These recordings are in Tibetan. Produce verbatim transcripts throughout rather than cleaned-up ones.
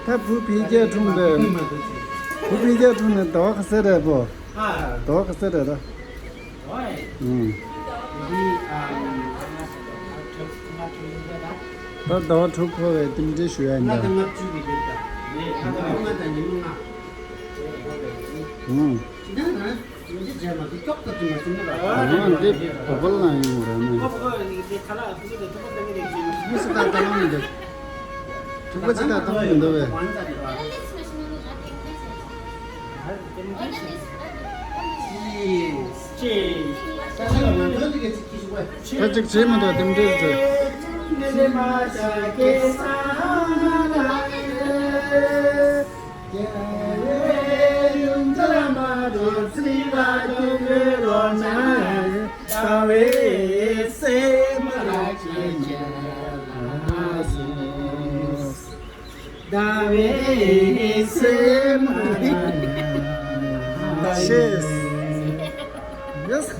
ད་བུ་ཕལ་སྐྱག་འཁྲུངས་པས། བུ་ཕལ་སྐྱག་འཁྲུངས་ནས་ཟླ་བ་ག་ཚོད་རེད་པོ། ཟླ་བ་ག་ཚོད་རེད་ད། ཨུམ། ད་ཟླ་བ་དྲུག་འཁོར་བའི་རྟེན་འབྲེལ་ཞུ་ཡ་ཡིན་ད། ཨུམ། ཨ་འདི་བོ་པ་ལ་ཡོང་ར་ནི། མི་སུ་ད་ད་ལང་མི་འདུག་ཐུག་པ་ཅི་ད་ད་ལང་མི་འདུག་བས། ད་ཅིག་བྱེད་མི་འདུག་རྟེན་འབྲེལ་ཟེར། Yes.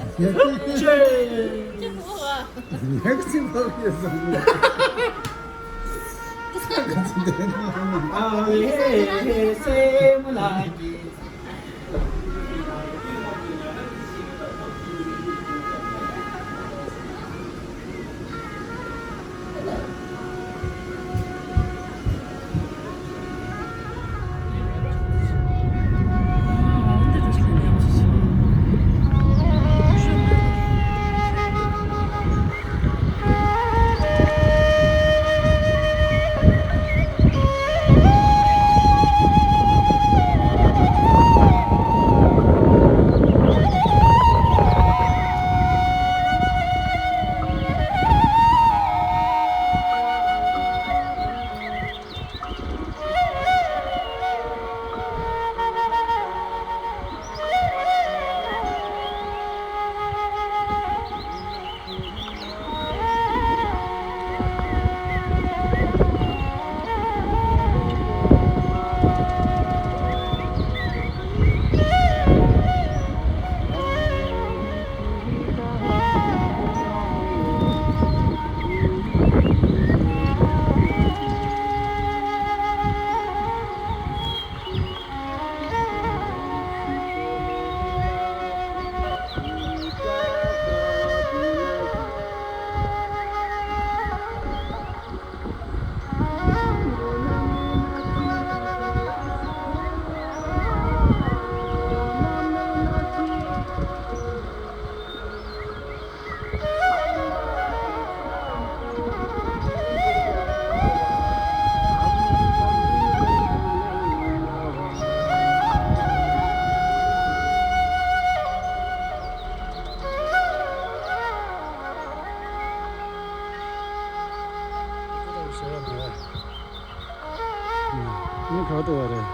ནི་ག་འགྲོ་བ་རེད།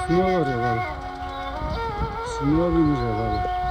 སྲིན་མོ་རེད་བ། སྲིན་མོ་ཡིན་རེད་བ།